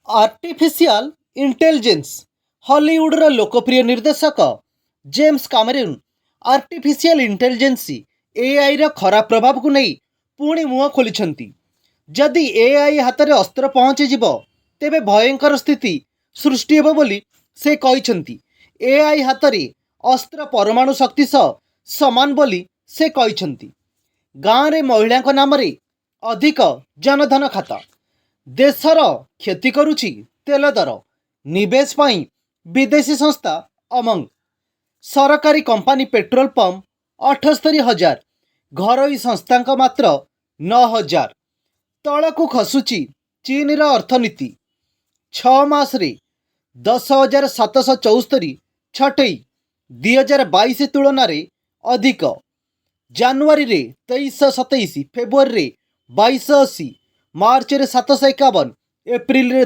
Artificial intelligence. ହଲିଉଡର ଲୋକପ୍ରିୟ ନିର୍ଦ୍ଦେଶକ James Cameron artificial intelligence, ଏଆଇର ଖରାପ ପ୍ରଭାବକୁ ନେଇ ପୁଣି ମୁହଁ ଖୋଲିଛନ୍ତି। ଯଦି ଏଆଇ ହାତରେ ଅସ୍ତ୍ର ପହଞ୍ଚିଯିବ, ତେବେ ଭୟଙ୍କର ସ୍ଥିତି ସୃଷ୍ଟି ହେବ ବୋଲି ସେ କହିଛନ୍ତି। ଏଆଇ ହାତରେ ଅସ୍ତ୍ର ପରମାଣୁ ଶକ୍ତି ସହ ସମାନ ବୋଲି ସେ କହିଛନ୍ତି। ଗାଁରେ ମହିଳାଙ୍କ ନାମରେ ଅଧିକ ଜନଧନ ଖାତା। ଦେଶର କ୍ଷତି କରୁଛି ତେଲ ଦର, ନିବେଶ ପାଇଁ ବିଦେଶୀ ସଂସ୍ଥା ଅମଙ୍ଗ। ସରକାରୀ କମ୍ପାନୀ ପେଟ୍ରୋଲ ପମ୍ପ 78,000, ଘରୋଇ ସଂସ୍ଥାଙ୍କ ମାତ୍ର 9,000। ତଳକୁ ଖସୁଛି ଚୀନର ଅର୍ଥନୀତି। 6 ମାସରେ 10,774 ଛଟେଇ, 2022 ତୁଳନାରେ ଅଧିକ। ଜାନୁଆରୀରେ 2327, ଫେବୃଆରୀରେ 2280, ମାର୍ଚ୍ଚରେ 751, ଏପ୍ରିଲରେ